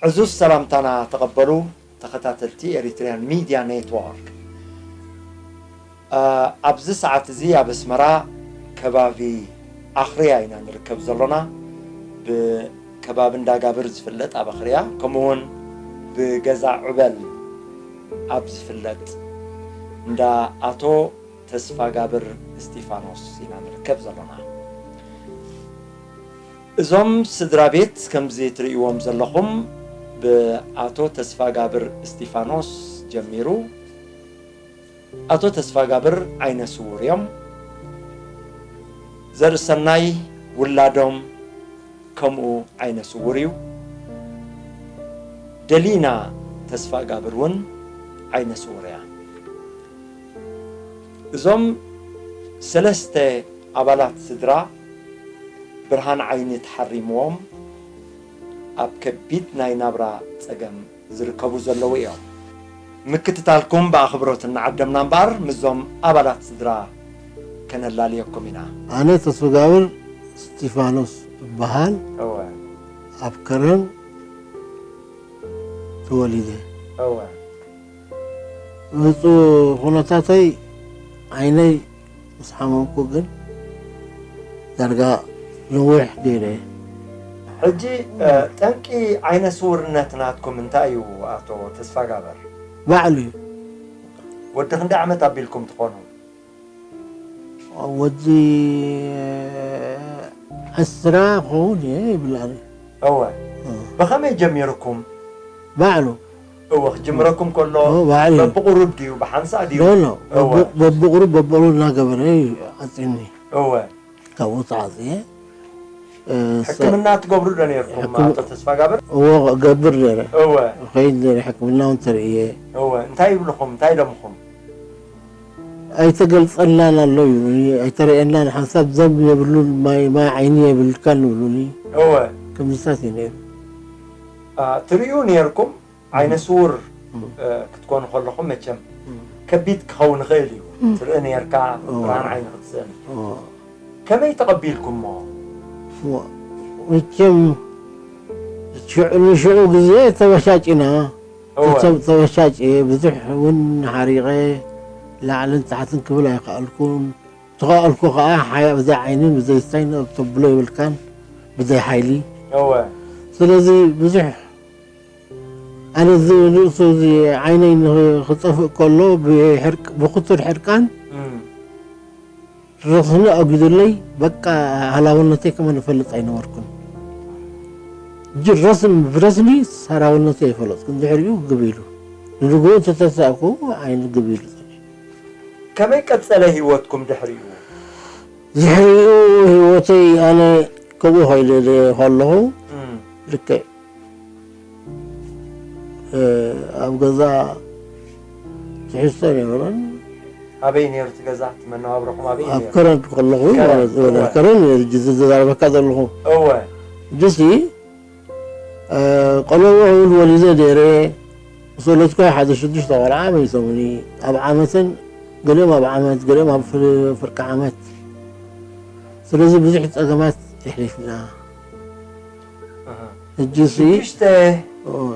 ዕዙዝ ሰላምታና ተቐበሉ ተኸታተልቲ ኤሪትሪያን ሚድያ ኔትወርክ። እ፣ ኣብዚ ሰዓት እዚ ኣብ ኣስመራ ከባቢ ኣኽርያ ኢና ንርከብ ዘሎና። ብከባቢ እንዳጋብር ዝፍለጥ ኣብ ኣኽርያ፣ ከምኡውን ብገዛ ዑበል ኣብ ዝፍለጥ እንዳ ኣቶ ተስፋጋብር እስጢፋኖስ ኢና ንርከብ ዘሎና። እዞም ስድራ ቤት ከምዚ ትርእይዎም ዘለኹም ብኣቶ ተስፋጋብር እስጢፋኖስ ጀሚሩ። ኣቶ ተስፋጋብር ዓይነ ስውር እዮም። ዘርእሰናይ ውላዶም ከምኡ ዓይነ ስውር እዩ። ደሊና ተስፋጋብር እውን ዓይነ ስውር እያ። እዞም ሰለስተ ኣባላት ስድራ ብርሃን ዓይኒ ተሓሪምዎም ኣብ ከቢድ ናይ ናብራ ጸገም ዝርከቡ ዘለዉ እዮም። ምክትታልኩም ብኣኽብሮት እናዓደምና እምበኣር፣ ምስዞም ኣባላት ስድራ ከነላልየኩም ኢና። ኣነ ተስፋጋብር እስጢፋኖስ እበሃል። እወ። ኣብ ከረን ተወሊደ። እወ። ምጹ ኩነታተይ ዓይነይ ምስ ሓመምኩ ግን ዳርጋ ነዊሕ ገይረ። ሕጂ፣ እ፣ ጠንቂ ዓይነ ስውርነት ናትኩም እንታይ እዩ ኣቶ ተስፋጋብር? ባዕሉ እዩ። ወዲ ክንደይ ዓመት ኣቢልኩም ትኾኑ? ወዲ ዕስራ ክኸውን እየ ይብል ኣነ። እወ። እ። ብኸመይ ጀሚርኩም? ባዕሉ። እወ፣ ክጅምረኩም ከሎ እወ፣ ባዕሉ እዩ። በብቑሩብ ድዩ፣ ብሓንሳእ ድዩ? ኖ፣ ኖ። እወ። በብ-፣ በብቑሩብ፣ በብቑሩብ እናገበረ እዩ ዓጺኒ። እወ። ካብኡ ተዓጽየ። እ፣ ሰ-፣ ሕክምና ትገብሩ ዶ ነርኩም፣ ሕክም-፣ ኣቶ ተስፋጋብር? እወ፣ እገብር ነይረ። እወ። እኸይድ ነይረ፣ ሕክምና እውን ተርእየ። እወ፣ እንታይ ይብልኹም? እንታይ ኢሎምኹም? ኣይተገልጸልናን ኣሎ ይብሉኒ፣ ኣይተርእየናን፣ ሓንሳብ ደም የብሉን፣ ማይ፣ ማይ ዓይኒ የብልካን ይብሉኒ። እወ። ከምዚታት እዩ ነይሩ። አ፣ ትርእዩ ነይርኩም? ዓይነ ስውር፣ እም። እ፣ ክትኮኑ ከለኹም መቸም እም። ከቢድ ክኸውን ይኽእል እዩ። እም። ትርኢ ነይርካ፣ እወ። ብርሃን ዓይኒ ክትስእን። እወ። ከመይ ተቐቢልኩሞ? እወ። መቸም ሽዑ፣ ንሽዑ ግዜ ተበሻጭና። እወ። ተተ-፣ ተበሻጭየ፣ ብዙሕ እውን ሓሪቐ፣ ላዕልን ታሕትን ክብል ኣይከኣልኩን። ተኸኣልኩ ከኣ ሓያ ብዘይ ዓይንን ብዘይ ስታይን ተብሎ የብልካን፣ ብዘይ ሓይሊ። እወ። ስለዚ ብዙሕ ኣነ እዚ ንእሱ እዚ ዓይነይ ንኽ-፣ ክጠፍእ ከሎ ብሕርቅ-፣ ብክቱር ሕርቃን እም። ረስኒ ኣጉደለይ፣ በቃ ሃላውነተይ ከመን እፈልጥ ኣይነበርኩን። እጂ ረስን-፣ ብረስኒ ሰራውነተይ ኣይፈለጥኩን። ድሕሪኡ ግብ ኢሉ። ንንግሆ እንተተሳእኩ ዓይኒ ግብ ኢሉ። ከመይ ቀጸለ ህይወትኩም ድሕሪኡ? ድሕሪኡ ህይወተይ ኣነ ከምኡ ከይደ ከለኹ እም። ልክዕ እ፣ ኣብ ገዛ ትሕዝቶ ኣይነበረን። ኣበይ ነይሩ እቲ ገዛ? እቲ መነባብሮኹም ኣበይ ኣብ ነይሩ? ከረን ከለኹ ከረን፣ ማለት እዩ። እወ። ከረን እየ ሕጂ ዝዛረበካ ዘለኹ። እወ። ሕጂሲ፣ እ፣ ቆልዑ ውዕል ወሊደ ነይረ። ምስ ወለድኩ ሓደ ሽዱሽተ ቆልዓ መይቶምኒ። ኣብ ዓመትን ገሊኦም ኣብ ዓመት፣ ገሊኦም ኣብ ፍር-፣ ፍርቂ ዓመት። ስለዚ ብዙሕ ጸገማት የሕሊፍና። ኣሃ። ሕጂሲ ሽዱሽተ እወ።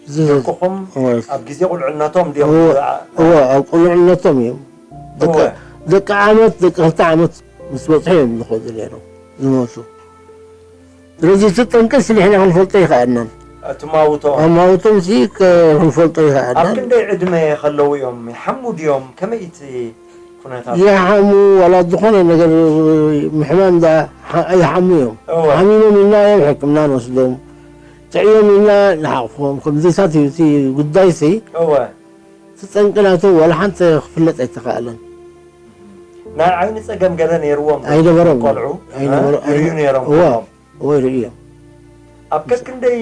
እዚ ደቅኹም እወ። ኣብ ግዜ ቁልዕነቶም ድዮም እወ፣ ዝኣ-፣ እወ፣ ኣብ ቁልዕነቶም እዮም። ደቂ፣ እወ። ደቂ ዓመት፣ ደቂ ክልተ ዓመት ምስ በጽሑ እዮም ዝኸዱ ነይሮም፣ ዝሞቱ። ስለዚ እቲ ጠንቅስ ንሕና ክንፈልጦ ኣይከኣልናን። እቲ ማውቶም? ኣብ ማውቶም ሲ ከ-፣ ክንፈልጦ ኣይከኣልናን። ኣብ ክንደይ ዕድመ ከለዉ እዮም? ይሓሙ ድዮም? ከመይ እቲ ኩነታት? ይሓሙ፣ ዋላ ዝኾነ ነገር ምሕማም ደኣ ሓ-፣ ይሓሙ እዮም። እወ። ሓሚሞም ኢልና እዮም ሕክምና ንወስዶም። ጥዕዮም ኢልና ንሓቕፎም። ከምዚታት እዩ እቲ ጉዳይሲ። እወ። እቲ ጠንቂ ናቱ ዋላ ሓንቲ ክፍለጥ ኣይተኻእለን። ናይ ዓይኒ ጸገም ገለ ነይርዎም ዶ? ኣይነበሮም። ቆልዑ? ኣይነበሮ-፣ እ? ይርእዩ ኣይነ-፣ ነይሮም እወ። ኩሎም? እወ፣ ይርእዩ እዮም። ኣብ ከክንደይ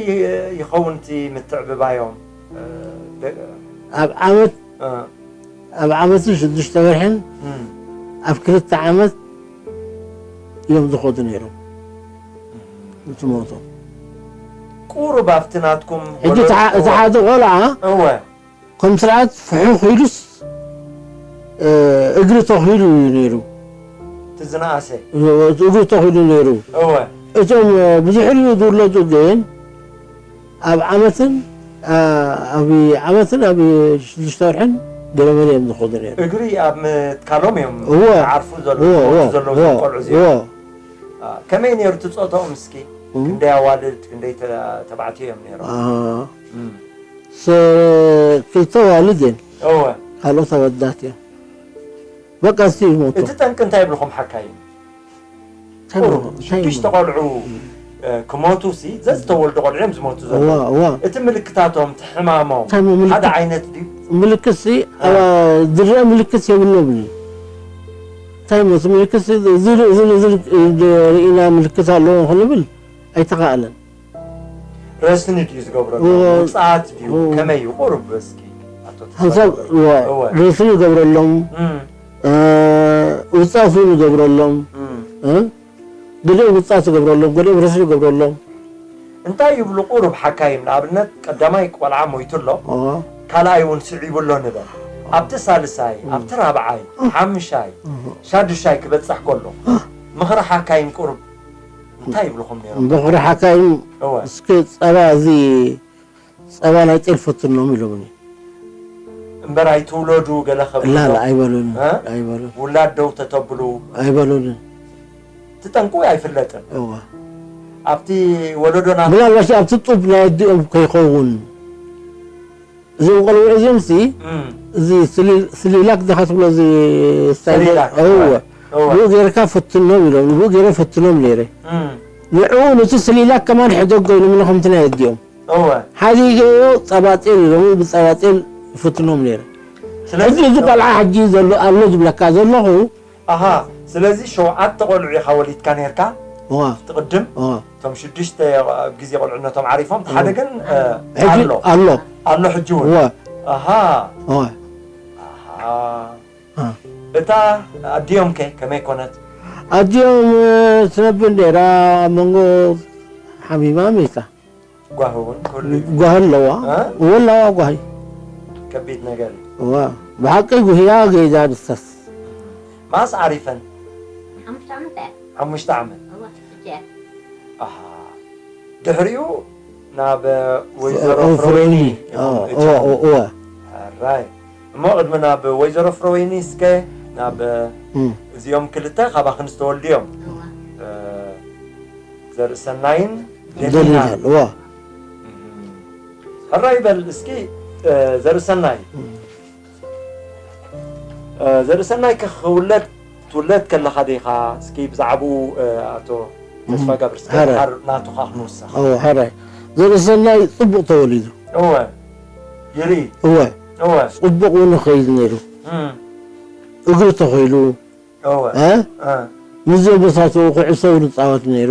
ይኸውን እቲ ምትዕብባዮም? እ፣ ደ-፣ ኣብ ዓመት፣ እ። ኣብ ዓመትን ሽዱሽተ ወርሕን እም። ኣብ ክልተ ዓመት እዮም ዝኸዱ ነይሮም። እቲ ሞቶም። ቁሩብ ኣብቲ ናትኩም ሕጂ ወለዶ እቲ ሓ-፣ እቲ እወ። ሓደ ቆልዓ እወ። ከም ስርዓት ፍሑኽ ኢሉስ፣ እ፣ እግሪ ተኺሉ እዩ ነይሩ። እቲ ዝነኣሰ? እቲ እግሪ ተኺሉ ነይሩ። እወ። እቶም፣ እ፣ ብድሕሪኡ ዝውለዱ ግን ኣብ ዓመትን ኣብ ዓመትን ኣብ ሽዱሽተ ወርሕን ገለመለ እዮም ዝኸዱ ነይሩ። እግሪ ኣብ ምትካሎም እዮም እወ ዓርፉ ዘለዉ እወ እወ ዝሞቱ ዘለዉ እወ እዞም ቆልዑ እዚኦም። እወ። አ፣ ከመይ ነይሩ እቲ ጾታኦም እስኪ? እም። ክንደይ ኣዋልድ ክንደይ ተ- ተባዕትዮ እዮም ነይሮም? አ፣ እም። ስ- ክልተ ኣዋልድ እየን። እወ። ካልኦት ኣወዳት እዮም። በቃ እስቲ ይሞቱ። እቲ ጠንቂ እንታይ ይብልኹም ሓካይም? እንታይ ቁሩብ ይብልኹም? እንታይ ሽዱሽተ ይብልኹም? ቆልዑ እ፣ ክሞቱ ሲ ዘዝተወልዱ ቆልዑ እዮም ዝሞቱ እዋ ዘለዉ። እዋ። እቲ ምልክታቶም እቲ ሕማሞም እንታይ እሞ ምልክት? ሓደ ዓይነት ድዩ? ምልክት ሲ እ። ኣባ ዝረአ ምልክት የብሎምን እዩ። እንታይ እሞ እቲ ምልክት ሲ ዝር- ዝር- ዝር- ርኢና ምልክት ኣለዎ ክንብል ኣይተኻእለን። ረስኒ ድዩ ዝገብረሎም? እወ። ውፅኣት ድዩ? እወ። ከመይ እዩ? ቁሩብ እስኪ ኣቶ ተስፋ ሓንሳብ ገበረሎም። እወ፣ እወ። ረስኒ ይገብረሎም፣ እም፣ እ፣ ውፃት እውን ይገብረሎም፣ እም። እ? ገሊኦም ውፃት ይገብረሎም፣ ገሊኦም ረስኒ ይገብረሎም። እንታይ ይብሉ ቁሩብ ሓካይም? ንኣብነት ቀዳማይ ቆልዓ ሞይቱ ኣሎ፣ እወ። ካልኣይ እውን ስዒቡ ኣሎ ንበል። ኣብቲ ሳልሳይ፣ እም። ኣብቲ ራብዓይ፣ ሓምሻይ፣ እም። ሻዱሻይ ክበፅሕ ከሎ ምኽሪ ሓካይም ቁሩብ እንታይ ይብልኹም ነይሮም? ምኽሪ ሓካይም እወ። እስከ ጸባ እዚ ጸባ ናይ ጤል ፈትኖም ኢሎምኒ። እምበር ኣይትውለዱ ገለ ከብሉ ላላ ዶ? ኣይበሉን እ? ኣይበሉን ውላድ ደው ተተብሉ ኣይበሉን። ትጠንቁ ኣይፍለጥን። እወ ኣብቲ ወለዶና ምናልባሽ ኣብቲ ጡብ ናይ ኣዲኦም ከይኸውን እዞም ቆልዑ እዚኦም ሲ እም፣ እዚ ስሊ- ስሊላክ ዲኻ ትብሎ እዚ ስታይል ሴሪላክ፣ እወ እወ። እወ። ብኡ ገይርካ ፈትኖም ኢሎም ብኡ ገይረ ፈትኖም ነይረ እም፣ ንዕኡ ነቲ ስሊላክ ከማን ሕደጎ ኢሎምኒ ከምቲ ናይ ኣዲኦም እወ። ሓዲገዮ ጸባጤል ኢሎምኒ ብጸባጤል ይፍትኖም ነይረ ስለዚ ሕጂ እዚ ቆልዓ ሕጂ ዘሎ ኣሎ ዝብለካ ዘለኹ ኣሃ ስለዚ ሸውዓተ ቆልዑ ኢኻ ወሊድካ ነርካ እዋ እቲ ቅድም እዋ እቶም ሽዱሽተ ኣብ ግዜ ቆልዕነቶም ዓሪፎም እቲ ሓደ ግን እ፣ ሕጂ ኣሎ ኣሎ ኣሎ ሕጂ እውን እዋ ኣሃ እዋ ኣሃ እ። እታ ኣዲዮም ከ ከመይ ኮነት ኣዲኦም እ፣ ትነብር ነይራ ኣብ መንጎ ሓሚማ ሜታ ጓሂ እውን ክህሉ እዩ። ጓሂ ኣለዋ። እ? እወ ኣለዋ ጓሂ። ከቢድ ነገር እዩ። እዋ ብሓቂ ጉህያ ገይዛ ንሳስ። ማስ ዓሪፈን? ሓሙሽተ ዓመት እያ። ሓሙሽተ ዓመት። እዋ፣ ሕጂ እያ። ኣሃ። ድሕሪኡ ናብ ወይዘሮ ኦ፣ ፍሮይኒ ፍሮይኒ። እዋ፣ እዋ፣ እዋ። ኣራይ። እሞ ቅድሚ ናብ ወይዘሮ ፍሮይኒ እስከ ናብ እም። እዚኦም ክልተ ካባኽን ዝተወልዱ እዮም። እዋ። እ፣ ዘርእሰናይን ደሊናን። ደሊናን፣ እዋ። ሕራይ በል እስኪ፣ እ፣ ዘርእሰናይ። እም። እ፣ ዘርእሰናይ ከ ክውለድ ትውለድ ከለኻ ዲኻ? እስኪ ብዛዕባኡ፣ እ፣ ኣቶ ተስፋ እም። ጋብር እስከ ሕራይ። ድሓር ናቱኻ ክንውስኽ። እዋ፣ ሕራይ። ዘርእሰናይ ጽቡቕ ተወሊዱ። እወ። ይርኢ። እወ። እወ። ጽቡቕ እውን ይኸይድ ነይሩ። እም። እግሩ ተኸይሉ። እወ። እ? እ። ምስዞም ቦታትኡ ኩዕሶ እውን ይፃወት ነይሩ።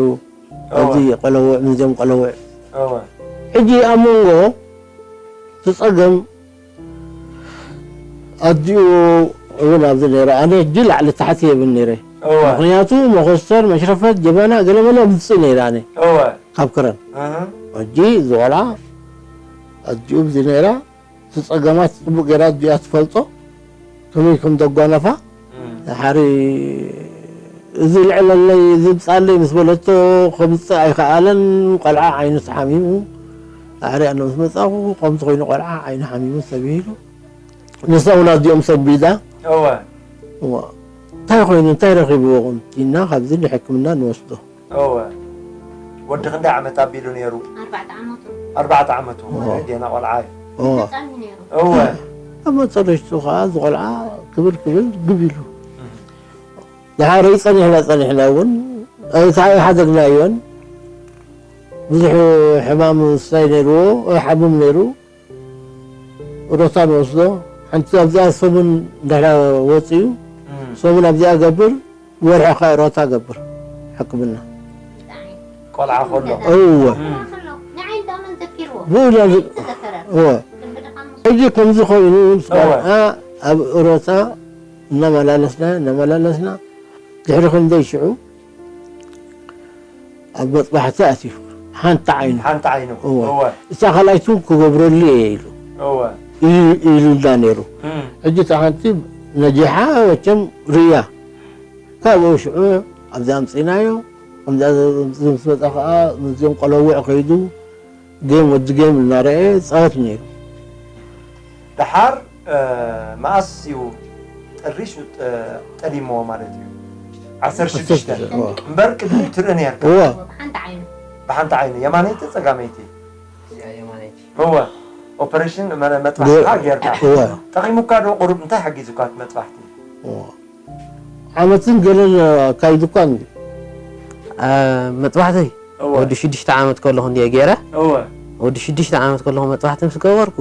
እወ። ኣብዚ ቆለውዕ፣ ምስዚኦም ቆለውዕ። እወ። ሕጂ ኣብ መንጎ እቲ ፀገም ኣዲኡ እውን ኣብዚ ነይረ። ኣነ ሕጂ ላዕሊ ታሕቲ የብን ነይረ። እወ። ምኽንያቱ መኾስተር፣ መሽረፈት፣ ጀበና ገለመለ ኣምፅእ ነይረ ኣነ እወ። ካብ ክረን። እህ። ሕጂ እዚ ቆልዓ ኣዲኡ ኣብዚ ነይራ። እቲ ጸገማት ጽቡቕ ጌራ እያ ትፈልጦ፣ ከመይ ከም ዘጓነፋ። እም። ድሓር እዚ ልዕለለይ፣ እዚ ምጻለይ ምስ በለቶ፣ ከምጽእ ኣይከኣለን። ቆልዓ ዓይኑ ተሓሚሙ። ድሓር ኣነ ምስ መጻኹ፣ ከምዚ ኮይኑ ቆልዓ ዓይኑ ሓሚሙ ተባሂሉ። ንሳ እውን ኣዲኦም ሰቢዳ። እወ። እዋ፣ እንታይ ኮይኑ፣ እንታይ ረኺብዎ ኢልና ካብዚ ንሕክምና ንወስዶ። እወ። ወዲ ክንደይ ዓመት ኣቢሉ ነይሩ? ኣርባዕተ ዓመቱ። ኣርባዕተ ዓመቱ። እወ። ገና ቆልዓ እዩ። እወ። ህጻን እዩ ነይሩ። እወ። ኣብ መጨረሽቱ ኸዓ እዚ ቆልዓ ክብል ክብል ግብ ኢሉ። እህ። ድሓረይ ጸኒሕና ጸኒሕና እውን ኣይተ-፣ ኣይሓደግናዮን። ብዙሕ ሕማም ስታይ ነይርዎ፣ ይሓምም ነይሩ። ሮታ ንወስዶ። ሓንቲ ኣብዚኣ ሰሙን እንድሕራ ወፂኡ፣ እም። ሰሙን ኣብዚኣ ገብር፣ ወርሒ ከዓ ሮታ ገብር ሕክምና። ቆልዓ ከሎ። እወ። እም። ብኡ ኢና ዝ-፣ እወ። ሕጂ ከምዚ ኮይኑ ምስ እወ። ቆልዓ ኣብ ሮታ እናመላለስና፣ እናመላለስና፣ ድሕሪ ክንደይ ሽዑ ኣብ መጥባሕቲ ኣትዩ። ሓንቲ ዓይኑ። ሓንቲ ዓይኑ። እወ። እወ። እታ ካልኣይቱ ክገብረሉ እየ ኢሉ። እወ። ኢሉ፣ ኢሉና ነይሩ። እም። ሕጂ እታ ሓንቲ ነጂሓ መቸም ርእያ። ካብኡ ሽዑ ኣብዚ ኣምጺእናዮ። ከምዚ ምስ መጻ ከኣ ምስዚኦም ቆለውዕ ከይዱ። ጌም ወዲ ጌም እናረኣየ ጻወት ነይሩ። ደሓር መኣስ እዩ ጥሪ ጠሊምዎ ማለት እዩ? ዓሰርተ ሽዱሽተ። እምበር ቅድሚ ትርኢ ነርካ? እወ። ብሓንቲ ዓይኑ፣ የማነይቲ ጸጋመይቲ? እወ። ኦፐሬሽን መጥባሕትኻ ጌርካ? እወ። ጠቒሙካ ዶ ቁሩብ? እንታይ ሓጊዙካ እቲ መጥባሕቲ? እወ። ዓመትን ገለን ኣካይዱ እኳ እንዲ መጥባሕተይ ወዲ ሽዱሽተ ዓመት ከለኹ እንዲየ ገይረ። ወዲ ሽዱሽተ ዓመት ከለኹ መጥባሕቲ ምስ ገበርኩ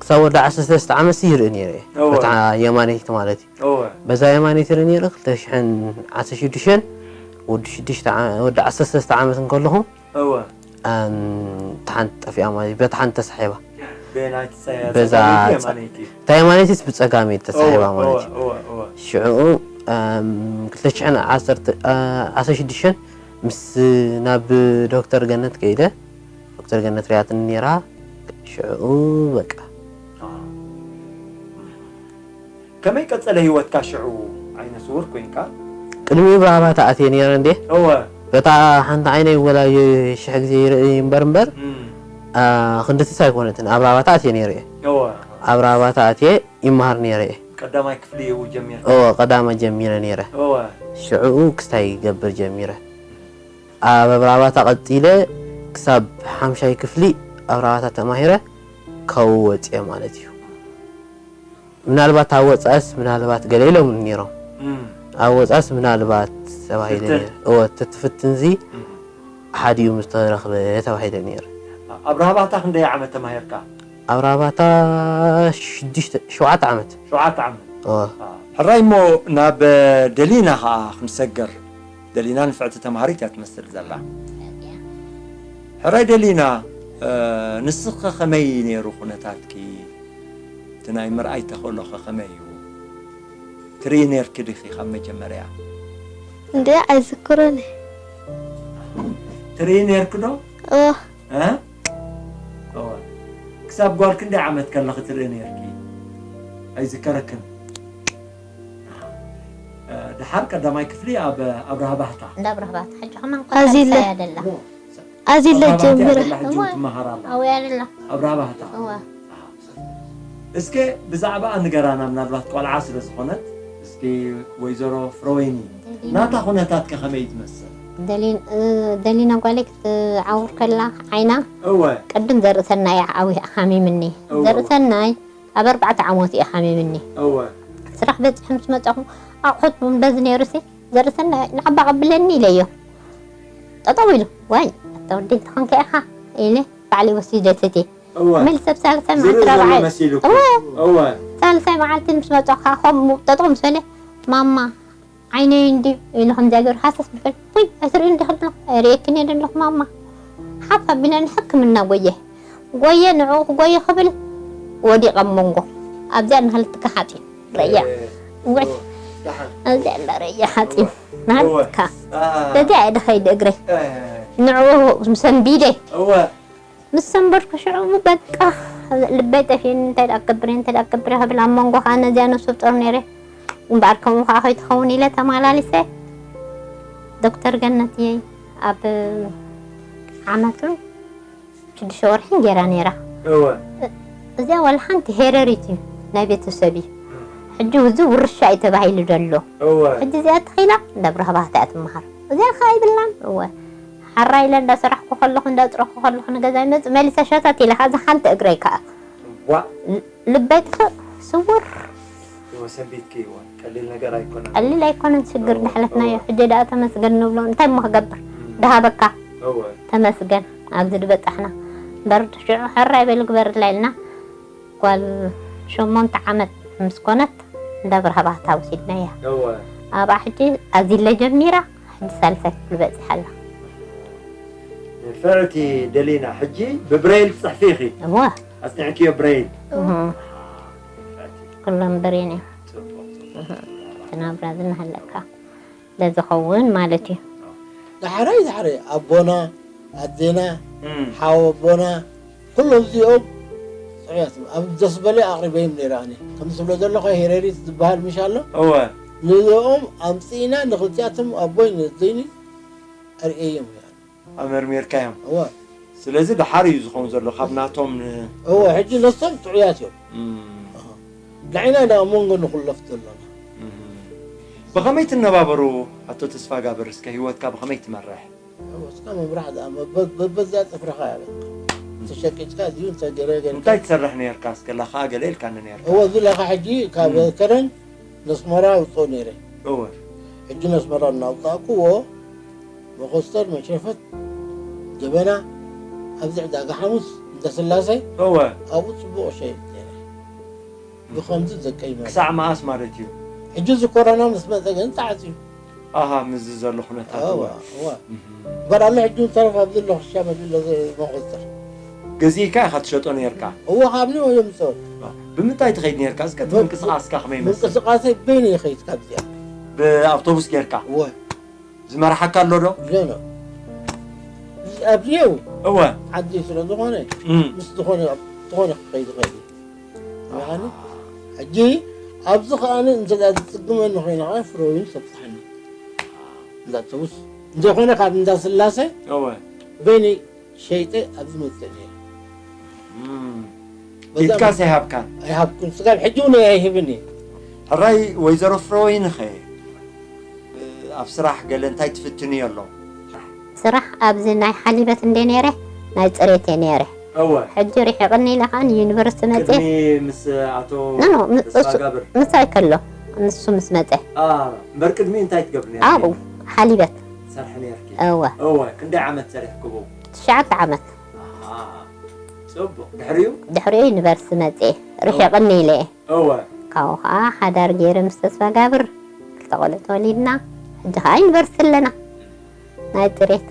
ክሳብ ወዲ ዓሰርተ ሰለስተ ዓመት ይርኢ ነይረ እየ። በታ የማነይቲ ማለት እዩ። በዛ የማነይቲ ይርኢ ነይረ ክልተ ሽሕን ዓሰርተ ሽዱሽተን ወዲ ዓሰርተ ሰለስተ ዓመት እንከለኹ እወ። ኣም፣ እታ ሓንቲ ጠፊኣ ማለት እዩ። በታ ሓንቲ ተሳሒባ። በየናይቲ ጸ- በዛ ጸጋመይቲ ጸ- የማነይቲ? እታ የማነይቲስ ብጸጋመይቲ ተሳሒባ እወ፣ ማለት እወ፣ እዩ። እወ፣ እወ። ሽዕኡ ኣም፣ ክልተ ሽሕን ዓሰርተ፣ አ፣ ዓሰርተ ሽዱሽተን ምስ ናብ ዶክተር ገነት ከይደ። ዶክተር ገነት ሪኣትኒ ነይራ። ሽዕኡ በቃ ከመይ ቀጸለ ህይወትካ ሽዑ? ዓይነ ስውር ኮይንካ? ቅድሚኡ ብራባታ ኣትየ ነይረ እንዴ። እወ። በታ ሓንቲ ዓይነይ ወላ ሽሕ ግዜ ይርኢ እምበር እምበር እም፣ አ፣ ክንድትስ ኣይኮነትን። ኣብ ራባታ ኣትየ ነይረ እየ። እወ። ኣብ ራባታ ኣትየ ይመሃር ነይረ እየ። ቀዳማይ ክፍሊ እዩ ጀሚርካ? እወ፣ ቀዳማይ ጀሚረ ነይረ። እወ። ሽዕኡ ክስታይ ይገብር ጀሚረ። ኣብ ራባታ ቀጺለ ክሳብ ሓምሻይ ክፍሊ ኣብ ራባታ ተማሂረ ካብኡ ወጽየ ማለት እዩ። ምናልባት ኣብ ወጻእስ ምናልባት ገለ ኢሎም ነይሮም። እም፣ ኣብ ወጻእስ ምናልባት ተባሂለ ፍትን። ነይረ። እወ፣ እቲ ትፍትን እዚ እም። ሓዲኡ ምስ ተረኽበ ተባሂለ ነይረ። ኣብ ራባታ ክንደይ ዓመት ተማሂርካ? ኣብ ራባታ ሽዱሽተ፣ ሸውዓተ ዓመት። ሸውዓተ ዓመት። እወ። ሕራይ እሞ ናብ ደሊና ኸዓ ክንሰገር። ደሊና ንፍዕቲ ተምሃሪት እያ ትመስል ዘላ። ሕራይ ደሊና፣ እ፣ ንስኺ ከመይ ነይሩ ኩነታትኪ? እቲ ናይ ምርኣይ ተኽእሎኸ ከመይ እዩ? ትርኢ ነርኪ ዲኺ ካብ መጀመርያ? እንዴ ኣይዝክሮን እየ። ትርኢ ነርኪ ዶ? እወ። እ? እወ። ክሳብ ጓል ክንደይ ዓመት ከለኺ ትርኢ ነርኪ? ኣይዝከረክን? እ፣ ደሓር ቀዳማይ ክፍሊ ኣብ ኣብርሃ ባህታ። እንዳ ኣብርሃ ባህታ። ሕጂ ከማን ኣዚለ። ኮታሳ እያ ደላ። ኣዚለ ኣብርሃ ባህታ እያ ጀሚረ። ደላ፣ ሕጂ እውን ትመሃር ኣላ። ኣብያ ደላ። ኣብርሃ ባህታ። እወ። እስከ ብዛዕባኣ ንገራና፣ ምናልባት ቆልዓ ስለ ዝኾነት። እስኪ ወይዘሮ ፍረወይኒ፣ ናታ ኩነታት ከ ከመይ ትመስል? ደሊን-፣ እ፣ ደሊና ጓለይ ክትዓውር ከላ ዓይና እወ። ቅድም ዘርእሰናይ እያ ዓው-፣ ሓሚምኒ። እወ። ዘርእሰናይ ኣብ ኣርባዕተ ዓመቱ እያ ሓሚምኒ። እወ። ስራሕ በፂሐ ምስ መፃኹ ኣቑሑት እውን በዚ ነይሩሲ ዘርእሰናይ ንዓባ ቀብለኒ ኢለዮ። ጠጠው ኢሉ፣ "ዋይ፣ ኣታ ወዲ እንተኾንካ ኢኻ" ኢለ ባዕለይ ወሲደ ሰትየ። እወ። መልሰ ኣብ ሳልሳይ መዓልቲ ዝርኢ ዘሎ ራብዓይ መሲሉኪ። እወ። እወ። ሳልሳይ መዓልቲ ምስ መጻኹ ከዓ ከምኡ ጠጠው ምስ በለ፣ "ማማ፣ ዓይነይ እንድዩ" ኢሉ ከምዚኣ ገይሩ ሃሰስ ብበል፣ "ውይ፣ ኣይትርእዩ እንዲኺ ኣለኹ፣ ኣይርእየክን እየ ዘለኹ ማማ." ሓፍ ኣቢለ ንሕክምና ጎየ። ጎየ፣ ንዕኡ ክጎየ ክብል ወዲቐ ኣብ መንጎ። ኣብዚኣ ንክልትካ ሓፂን ረያ። እ፣ ወይ፣ እወ። ደሓን። ኣብዚኣ እንዳ ረያ ሓፂን። እወ። ናትካ። እወ። አ። በዚኣ እየ ድኸይድ እግረይ። እ። ንዕኡ ሰንቢደ። እወ። ምስ ሰንበድኩ ሽዑ በቃ ልበይ ጠፊኡኒ፣ እንታይ ደኣ ክገብር እየ፣ እንታይ ደኣ ክገብር እየ ክብል ኣብ መንጎ ከዓ ነዚኣ ነብሰ ጡር ነይረ። እምበኣር ከምኡ ከዓ ከይትኸውን ኢለ ተመላሊሰ። ዶክተር ገነት እየ ኣብ ዓመቱ ሽዱሽተ ወርሒ ገይራ ነይራ። እወ። እዚኣ ዋላ ሓንቲ ሄረሪት እዩ፣ ናይ ቤተሰብ እዩ። ሕጂ እዚ ውርሻ እዩ ተባሂሉ ዘሎ። እወ። ሕጂ እዚኣ ተኺላ እንዳ ኣብርሃ ባህታ እያ ትመሃር። እዚኣ ከዓ ይብላን። እወ። ሓራ ኢለ እንዳሰራሕኩ ከለኹ፣ እንዳጽረኹ ከለኹ ንገዛ ይመጽእ፣ መሊሰ ሸተት ኢለ፣ ካብዛ ሓንቲ እግረይ ከዓ። ዋ። ል-፣ ልበይ ጥፍእ፣ ስውር። እወ፣ ሰንቢትኪ፣ እወ። ቀሊል ነገር ኣይኮነን። ቀሊል ኣይኮነን ሽግር እወ፣ ዝሓለፍናዮ። እወ። ሕጂ ደኣ ተመስገን ንብሎ፣ እንታይ እሞ ክገብር? እም። ድሃበካ። እወ። ተመስገን፣ ኣብዚ ዝበጻሕና። እምበር ሽዑ ሕራይ በሊ ግበርላ ኢልና፣ ጓል ሸሞንተ ዓመት ምስ ኮነት እንዳ ኣብርሃ ባህታ ወሲድናያ። እወ። ኣብኣ ሕጂ ኣዚለ ጀሚራ፣ ሕጂ ሳልሳይ ክፍሊ በጺሓ ኣላ። ንፍዕቲ ደሊና፣ ሕጂ ብብሬል ትጽሕፊ ኢኺ? እወ። ኣጽኒዕክዮ ብሬል? እህ። ንፍዕቲ። ኩሎም ብሬን እዮም። ጽቡቕ፣ ጽቡቕ። እህ። እቲ ናብራ ዝናሃለካ ለዝኸውን ማለት እዩ። ዳሕረይ ዳሕረይ ኣቦና፣ ኣዴና፣ እም። ሓው ኣቦና፣ ኩሎም እዚኦም ጽዑያት እዮም። ኣብ ደስ በለ ኣቕሪበዮም ነይረ ኣነ። ከምዚ ትብሎ ዘለኻ ሄረሪት ዝበሃል ምሽ ኣሎ? እወ። ንዚኦም ኣምጺእና ንኽልቲኣቶም ኣቦይ ነደይኒ ኣርእየዮም እየ። ኣመርሚርካዮም? እወ። ስለዚ ደሓር እዩ ዝኸውን ዘሎ ካብ ናቶም ን- እወ፣ ሕጂ ነሶም ጥዑያት እዮም። እም፣ ንሕና ኢና ኣብ መንጎ ንኹለፍ ዘለና። እም። ብኸመይ ትነባበሩ ኣቶ ተስፋ ጋብር? እስከ ህይወትካ ብኸመይ ትመርሕ? እስካ ምምራሕ ደኣ በበዛ ጥፍርኻ ያበ ተሸቂጥካ እዚኡ እንተ ገረ ገርካ እንታይ ትሰርሕ ነርካ? እስከ ላኻ ገለ ኢልካኒ ነርካ። እወ እዚ ላኻ ሕጂ ካብ ከረን ነስመራ ውፅኦ ነይረ። እወ ሕጂ ነስመራ እናውፃእኩዎ መኾስተር፣ መሽረፈት፣ ጀበና ኣብዚ ዕዳጋ ሓሙስ እንዳ ስላሴ እወ ኣብኡ ፅቡቕ ሸይጥ ነይረ። ብኸምዚ ደቀይ ማለት ክሳዕ መኣስ ማለት እዩ? ሕጂ እዚ ኮሮና ምስ መፀ ግን ተዓፅዩ። ኣሃ ምስዚ ዘሎ ኩነታት እወ እወ እወ እምበር ኣሎ ሕጂ ተረፍ ኣብዚ ኣሎ ክሻ መድሎ መኾስተር ገዚእካ ኢኻ ትሸጦ ነርካ? እወ ካብኒ እዮም ዝፀወት ብምንታይ ትኸይድ ነርካ? እስከ እቲ ምንቅስቓስካ ከመይ ይመስል? ምንቅስቃሰይ በይነ ይኸይድ ካብዚኣ ብኣውቶቡስ ጌርካ እወ ዝመርሓካ ኣሎ ዶ? ሎሎ ኣብዚ የው እወ ዓዲ ስለ ዝኾነ እም፣ ምስ ዝኾነ ዝኾነ ክኸይድ ይኽእል እዩ። ምዃኑ ሕጂ ኣብዚ ከኣ እንተ ዝጽግመኒ ኮይነ ከኣ ፍሮይን ሰብፅሓኒ እንዳተውስ እንተይኮነ ካብ እንዳ ስላሴ እወ በይነይ ሸይጠ ኣብዚ መፅእ ነይረ። እም። በዛ ኢድካስ ኣይሃብካን? ኣይሃብኩን ስጋብ ሕጂ እውን ኣይህብን እየ። ሕራይ ወይዘሮ ፍረወይንኸ ኣብ ስራሕ ገለ እንታይ ትፍትንዮ ኣሎ? ስራሕ ኣብዚ ናይ ሓሊበት እንደ ነይረ ናይ ፅሬት እየ ነይረ። እወ ሕጂ ርሒቕኒ ኢለ ከዓ ንዩኒቨርሲቲ መፅየ። ቅድሚ ምስ ኣቶ ኖ፣ ኖ፣ ም- ተስፋ እሱ- ጋብር ምሳይ ከሎ ንሱ ምስ መፀ አ፣ እምበር ቅድሚ እንታይ ትገብሪ ነርኪ? ኣብኡ ሓሊበት ትሰርሒ ነርኪ? እወ እወ ክንደይ ዓመት ሰሪሕክቡ? ትሽዓተ ዓመት ኣሃ፣ ፅቡቕ ድሕሪኡ ድሕሪኡ ዩኒቨርሲቲ መፅየ። ርሒቕኒ ኢለ እየ። እወ ካብኡ ከዓ ሓዳር ገይረ ምስ ተስፋ ጋብር ክልተ ቆልዑ ተወሊድና። ሕጂ ከዓ ዩኒቨርሲቲ ኣለና ናይ ፅሬት።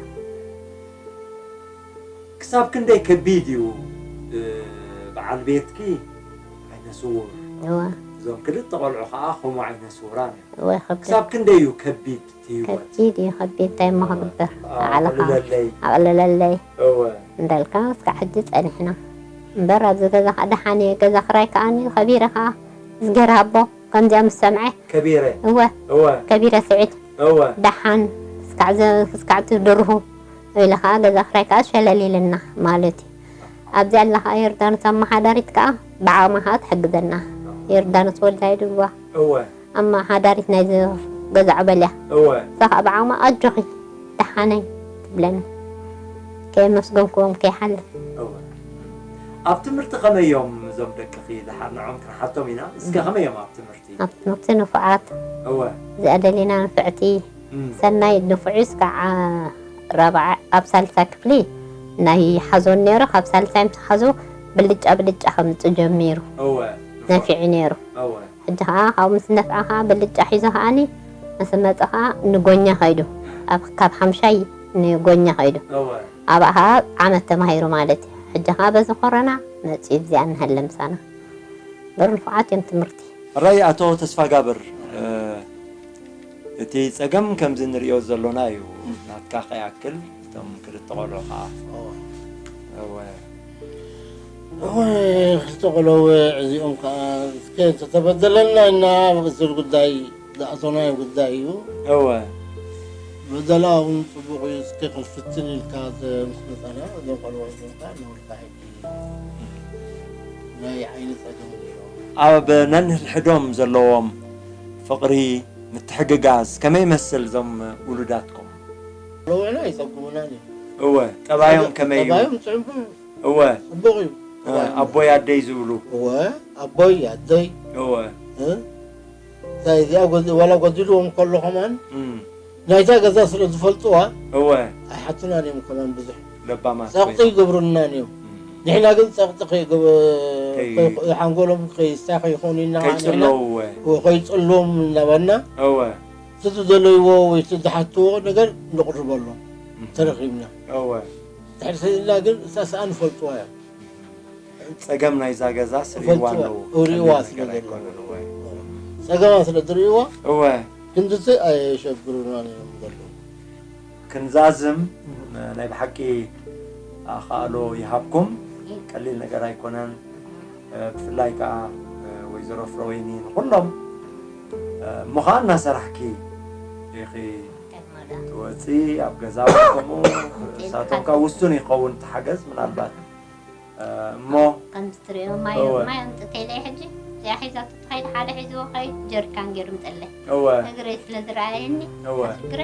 ክሳብ ክንደይ ከቢድ እዩ? እ፣ በዓል ቤትኪ ዓይነ ስውር፣ እወ እዞም ክልተ ቆልዑ ከዓ ከምኡ ዓይነ ስውራን እዮም። እወ ከቢድ ክሳብ ክንደይ እዩ ከቢድ እቲ ህይወት? ከቢድ እዩ ከቢድ። እንታይ እሞ ክግበር? አ፣ ባዕልኻ ኣቕልለለይ። ኣቕልለለይ እወ እንዳልካ እስካዕ ሕጂ ፀኒሕና እምበር ኣብዚ ገዛ ከዓ ደሓን እየ። ገዛ ክራይ ከዓ ከቢረ ከዓ ዝገራ ኣቦ ከምዚኣ ምስ ሰምዐ ከቢረ እወ እወ ከቢረ ስዒድ እወ ደሓን እስካዕ ዘ- እስካዕ ትድርሁ ኢለ ከዓ ገዛ ክራይ ከዓ ሸለል ኢልና ማለት እዩ። ኣብዚኣ ኣላ ከዓ ዮርዳኖስ ኣመሓዳሪት ከዓ ብዓቕማ ከዓ ትሕግዘና። ዮርዳኖስ ወልዳይ ድዋ እወ ኣመሓዳሪት ናይ ገዛ ዕበልያ እወ እሳ ከዓ ብዓቕማ ኣጆኺ ደሓነይ ትብለኒ። ከየመስገንክዎም ከይሓልፍ እወ ኣብ ትምህርቲ ከመይ እዮም እዞም ደቅኺ? ደሓር ንዖም ክንሓቶም ኢና። እስከ ከመይ እዮም ኣብ ትምህርቲ? ኣብ ትምህርቲ ንፉዓት እወ እዚኣ ደሊና ንፍዕቲ እም፣ ሰናይ ንፉዕ እስካዕ ራብዓ ኣብ ሳልሳ ክፍሊ ናይ ሓዞን ነይሩ። ካብ ሳልሳይ ምስ ሓዞ ብልጫ ብልጫ ከምፅእ ጀሚሩ እወ ነፊዑ ነይሩ። እወ ሕጂ ከዓ ካብኡ ምስ ነፍዐ ከዓ ብልጫ ሒዞ ከዓኒ ምስ መፀ ከዓ ንጎኛ ከይዱ ኣብ ካብ ሓምሻይ ንጎኛ ከይዱ እወ ኣብኣ ከዓ ዓመት ተማሂሩ ማለት እዩ። ሕጂ ከዓ በዚ ኮረና መፂኡ እዚኣ እንሃለ ምሳና በር ንፉዓት እዮም ትምህርቲ ሕራይ ኣቶ ተስፋ ጋብር፣ እ፣ እቲ ጸገም ከምዚ ንሪኦ ዘሎና እዩ። ናትካ ከይኣክል እቶም ክልተ ቆልዑ ከዓ እወ እወ ክልተ ቆልዑ እዚኦም ከዓ እስከ እንተተበደለና እና ዝል ጉዳይ ዝኣቶናዮ ጉዳይ እዩ። እወ በደላ እውን ፅቡቕ እዩ። እስከ ክንፍትን ኢልካ ምስ መፃና እዞም ቆልዑ እዚኦም ከዓ ነውርካ ሕጂ ናይ ዓይኒ ፀገም እዮም። ኣብ ነንሕድሕዶም ዘለዎም ፍቕሪ ምትሕግጋዝ ከመይ ይመስል እዞም ውሉዳትኩም? ለውዕና ኣይፀጉሙናን እዮም። እወ ጠባዮም ከመይ እዩ? ጠባዮም ፅዕንፉ እዩ። እወ ፅቡቕ እዩ። እ፣ ኣቦይ ኣደይ ዝብሉ እወ ኣቦይ ኣደይ እወ እ? እንታይ እዚኣ ጎዚ- ዋላ ጎዲልዎም ከሎ ከማን እም፣ ናይታ ገዛ ስለ ዝፈልጥዋ እወ ኣይሓቱናን እዮም ከማን ብዙሕ ለባማት ፀቕጢ ወይ- ይገብሩልናን እዮም። እም፣ ንሕና ግን ፀቕጢ ከይገበ- ከይ- ከይ- ሓንጎሎም ከይስታይ ከይኾኑ ኢና ንሕና ከይፅለውወ ከይፅልዎም እናበልና እወ እቲ ዝደለይዎ ወይ እቲ ዝሓትዎ ነገር ንቕርበሎም እም፣ ተረኺብና እወ ድሕሪ ስኢልና ግን እሳ ሰኣ ንፈልጥዋ እዮም። ፀገም ናይዛ ገዛ ስሪዋ ፈልጥዋ ኣለዉ ርእዋ ቀሊል ስለ ነገር ዘለዉ ኣይኮነን እወ ፀገማ ስለ ዝርእዋ እወ ክንድቲ ኣየሸግሩናን እዮም ዘለዉ። ክንዛዝም ናይ ብሓቂ ኣኻእሎ ይሃብኩም። ቀሊል ነገር ኣይኮነን። ብፍላይ ከዓ ወይዘሮ ፍረወይኒ ንኩሎም እሞ ከዓ እናሰራሕኪ ኢኺ ትወፂ ኣብ ገዛ ከምኡ እሳቶም ካብ ውሱን ይኸውን እቲ ሓገዝ ምናልባት እሞ ከምዚ ትሪኦ ማይ ማይ ኣምጥተይለይ ሕጂ እዚኣ ሒዛቶ ትኸይድ ሓደ ሒዝዎ ኸይድ ጀሪካን ገይሩ ምጠለይ እወ እግረይ ስለ ዝረኣየኒ እወ እግረ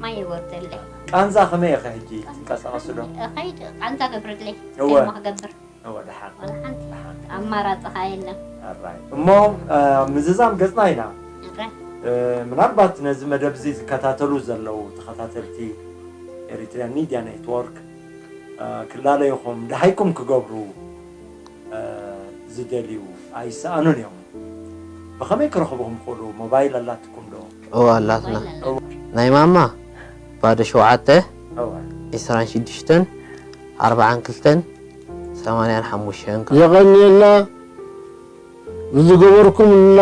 ማይ የወርደለይ ቃንዛ ከመይ ኢኸ ሕጂ ትንቀሳቐሱ ዶ ኸይድ ቃንዛ ገብርለይ እወ ማ ክገብር እወ ደሓን ዋላ ሓንቲ ደሓን ኣማራፂ ኸዓ የለን ኣራይ እሞ ምዝዛም ገፅና ኢና እረ ምናልባት ነዚ መደብ እዚ ዝከታተሉ ዘለዉ ተኸታተልቲ ኤሪትሪያን ሚድያ ኔትወርክ ክላለዩኹም ደሃይኩም ክገብሩ ዝደልዩ ኣይሰኣኑን እዮም። ብኸመይ ክረኽቡኹም ይኽእሉ? ሞባይል ኣላትኩም ዶ? እወ ኣላትና። ናይ ማማ ባዶ ሸውዓተ፣ ዒስራን ሽዱሽተን፣ ኣርባዓን ክልተን፣ ሰማንያን ሓሙሽተን። የቐንየልና ብዝገበርኩምልና፣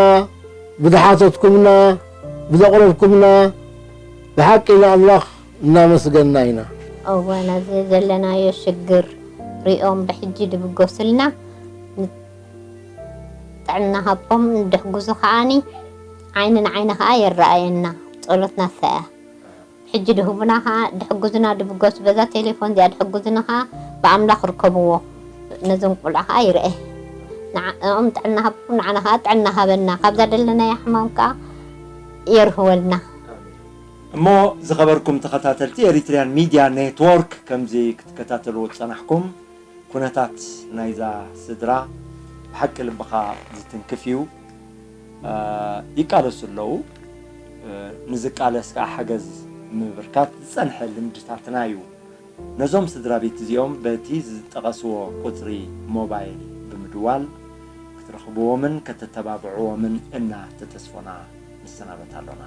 ብዝሓተትኩምና፣ ብዘቕረብኩምና ብሓቂ ንኣምላኽ እናመስገንና ኢና። እወ ነዚ ዘለናዮ ሽግር ሪኦም ብሕጂ ድብገሱልና ጥዕና ሃቦም ድሕጉዙ ከዓኒ ዓይኒ ንዓይኒ ከኣ የረኣየና ጸሎትና ሰኣ ሕጂ ድህቡና ከኣ ድሕጉዙና ድብገሱ በዛ ቴሌፎን እዚኣ ድሕጉዙና ከኣ ብኣምላኽ ርከብዎ ነዞም ቆልዑ ከኣ ይርኤ ንዕኦም ጥዕና ሃቦም ንዓና ከኣ ጥዕና ሃበና ካብዛ ደለናያ ሕማም ከኣ የርህወልና። እሞ ዝኸበርኩም ተኸታተልቲ ኤሪትሪያን ሚድያ ኔትወርክ ከምዚ ክትከታተልዎ ዝጸናሕኩም ኩነታት ናይዛ ስድራ ብሓቂ ልብኻ ዝትንክፍ እዩ። ይቃለሱ ኣለዉ። ንዝቃለስ ከዓ ሓገዝ ምብርካት ዝጸንሐ ልምድታትና እዩ። ነዞም ስድራ ቤት እዚኦም በቲ ዝጠቐስዎ ቁጽሪ ሞባይል ብምድዋል ክትረኽብዎምን ከተተባብዕዎምን እናተተስፎና ንሰናበት ኣሎና።